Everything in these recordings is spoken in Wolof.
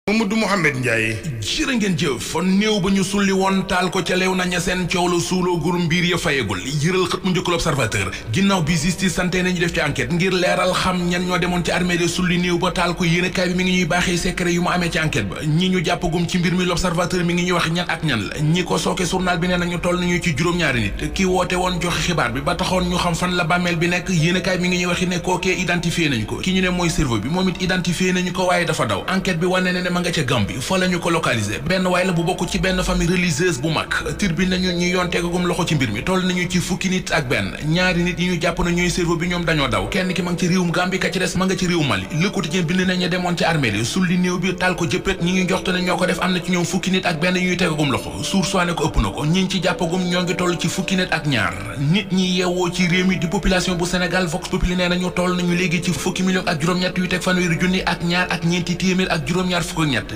Mamadou Mouhamed Ndiaye jërë ngeen jëf néew ba ñu sulli woon taal ko ca leew naña seen coow la suuloo gur mbir ya fayegul yëral xët mu njëkk l'Observateur ginnaaw bi justice santé nañu def ci enquête ngir leeral xam ñan ñoo demoon ci armée de sulli néew ba taal ko yéenekaay bi mi ngi ñuy baaxee secret yu mu amee ci enquête ba ñi ñu jàppagum ci mbir mi l'Observateur mi ngi ñuy wax ñan ak ñan la ñi ko sooke journal bi nee nañu toll nañu ci juróom-ñaari nit ki woote woon joxe xibaar bi ba taxoon ñu xam fan la bàmmeel bi nekk yéenekaay mi ngi ñuy waxi ne kookee identifié nañu ko ki ñu ne mooy cerveau bi moom it identifié nañu ko waaye dafa daw enquête bi wane ne ma nga ca Gambie fa lañu ko localisé benn waay la bu bokk ci benn famille religieuse bu mag Tribune nañu ñu yoon tegagum loxo ci mbir mi toll nañu ci fukki nit ak benn ñaari nit yi ñu jàpp na ñooy cerveau bi ñoom dañoo daw kenn ki ma ngi ci réewum Gambie ka ci des ma nga ci réewum Mali Le Quotidien bind nañu demoon ci armée li sulli néew bi taal ko jëppét ñi ngi joxte ne ñoo ko def am na ci ñoom fukki nit ak benn ñuy tegagum loxo source ko ëpp na ko ñi ci jàppagum ñoo ngi toll ci fukki nit ak ñaar nit ñi yeewoo ci réew mi di population bu Sénégal Vox Populi nee nañu toll nañu léegi ci fukki million ak juróom-ñett yu teg fanweeri junni ak ñaar ak ñeenti téeméer ak juróom-ñaar fukk ak ñett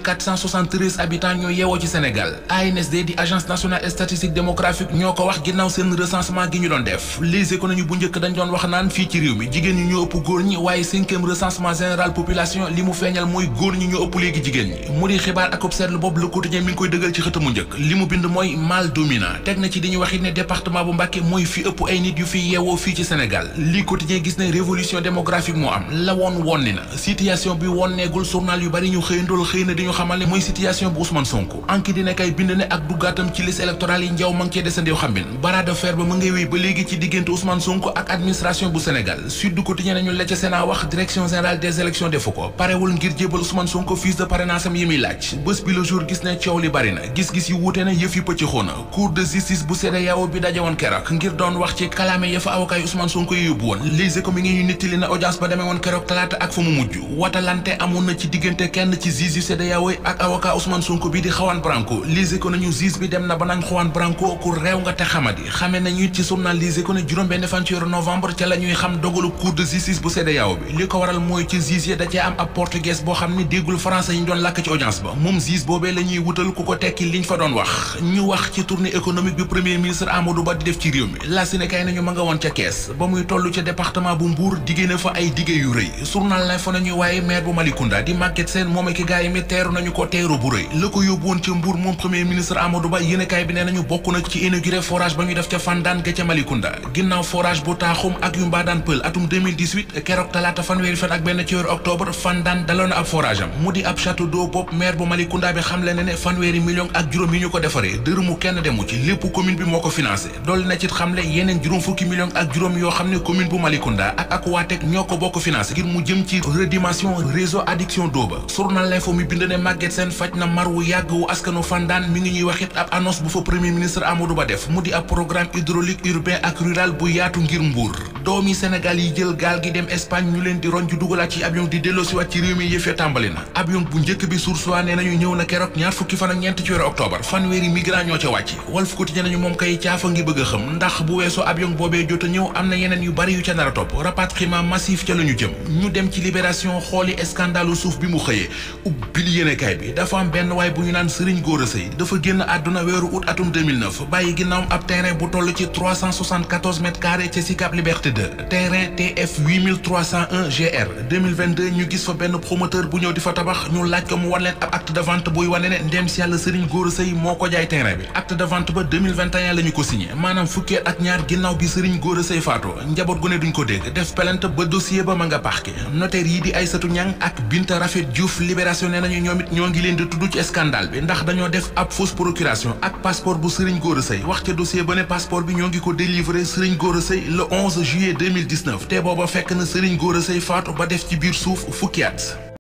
473 habitants ñoo yeewoo ci Sénégal ANSD di agence nationale statistique démographique ñoo ko wax ginnaaw seen recensement gi ñu doon def Les Échos nañu bu njëkk dañ doon wax naan fii ci réew mi jigéen ñi ñoo ëpp góor ñi waaye 5e recensement général population li mu feeñal mooy góor ñi ñoo ëpp léegi jigéen ñi mu di xibaar ak seetlu boobu Le Quotidien mi ngi koy dëggal ci xëtamu njëkk li mu bind mooy mal dominant teg na ci di ñu wax it ne département bu Mbacké mooy fi ëpp ay nit yu fi yeewoo fii ci Sénégal li Quotidien gis ne révolution démographique moo am la woon ni na situation bi wonneegul journal yu bari ñu xëyandool xëy na di ñu xamal ne mooy situation bu Ousmane Sonko anki dina kay bind ne ak duggaatam ci liste électorale yi njaw ma ngi cee desandeew xambin bras de fer ba mu ngay wéy ba léegi ci diggante Ousmane Sonko ak administration bu Sénégal Sud Quotidien nañu la ca Sénat wax direction générale des élections defu ko parewul ngir jébal Ousmane Sonko fiche de parrainage am yi muy laaj bés bi le jour gis ne coow li bari na gis-gis yi wuute na yëf yi pëccëxoo na cour de justice bu CEDEAO bi daje woon keroog ngir doon wax ci kalaame ya fa avocat yi Ousmane Sonko yi yóbbu woon Les Échos mi ngi ñu nettali na audience ba demee woon keroog talaata ak fa mu mujj watalante amoon na ci diggante kenn ci juge yu CEDEAO ak avocat Ousmane Sonko bi di Juan Branco Les Échos nañu juge bi dem na ba naan Juan Branco ku réew nga te xamadi xamee nañu it ci journal Les Échos ne juróom-benn fan ci weeru novembre ca la ñuy xam dogalu cour de justice bu CEDEAO bi li ko waral mooy ci juge da cee am ab portugais boo xam ni déggul français yi ñu doon làkk ci audience ba moom juge boobee la ñuy wutal ku ko tekki liñ fa doon wax ñu wax ci tournée économique bi premier ministre Amadou Ba di def ci réew mi la Sénégal nañu ma nga woon ca kees ba muy toll ca département bu Mbour diggée na fa ay diggé yu rëy journal la fa nañu waaye maire bu Malicounda di Maguette Sène moom ak gaay mi teeru nañu ko teeru bu rëy la ko yóbbu woon ca Mbour moom premier ministre Amadou Ba yéenekaay bi nee nañu bokk na ci inauguré forage ba ñu def ca Fandane ga ca Malicounda ginnaaw forage bu taaxum ak yu Mbadane Pël atum 2018 keroog talaata fanweeri fan ak benn ci weeru octobre Fandane daloon na ab forage am mu di ab château d'eau bopp maire bu Malicounda bi xamle ne fanweeri million ak juróom yi ñu ko defaree dërëmu kenn demu ci lépp commune bi moo ko financé dolli na ci xamle yeneen juróom fukki million ak juróom yoo xam ne commune bu Malicounda ak Watek ñoo ko bokk financé ngir mu jëm ci redimension réseau adduction d'eau ba journal L'Info mi bind ne Maguette Sène faj na mar wu yàgg wu askanu Fandane mi ngi ñuy waxit ab annonce bu fa premier ministre Amadou Ba def mu di ab programme hydraulique urbain ak rural bu yaatu ngir Mbour doomi Sénégal yi jël gaal gi dem Espagne ñu leen di roñ ju dugalaat ci avion di delloosiwaat ci réew mi yëf ya tàmbali na avion bu njëkk bi Source A nee nañu ñëw na keroog ñaar fukki fan ak ñeent ci weeru octobre fanweeri migrant ñoo ca wàcc Walf Quotidien nañu moom kay caafa ngi bëgg a xam ndax bu weesoo avion boobee jot a ñëw am na yeneen yu bari yu ca nar a topp rapatriement massif ca la ñu jëm ñu dem ci libération xooli scandalu suuf bi mu xëyee ubbil yéenekaay bi dafa am benn waay bu ñu naan Serigne Gora Seye dafa génn àdduna weeru août atum 2009 bàyyi ginnaawam ab terrain bu toll ci 374 mètres carrés ca Sicap Liberté 2 terrain TF 8301 GR 2022 ñu gis fa benn promoteur bu ñëw di fa tabax ñu laaj ko mu wan leen ab acte de vente buy wane ne ndem si yàlla Serigne Gora Seye moo ko jaay terrain bi acte de vente ba 2021 la ñu ko signé maanaam fukkeet ak ñaar ginnaaw bi Serigne Gora Seye faatoo njaboot gu ne duñ ko dégg def plainte ba dossier ba ma nga parquet notaire yi di Aïssatou Niang ak Binta Rafet Diouf libération nee nañu ñoom it ñoo ngi leen di tudd ci scandale bi ndax dañoo def ab fausse procuration ak passeport bu Serigne Gora Seye wax ca dossier ba ne passeport bi ñoo ngi ko délivré Serigne Gora Seye le 11 juillet 2019 te booba fekk na Serigne Gora Seye faatu ba def ci biir suuf fukki at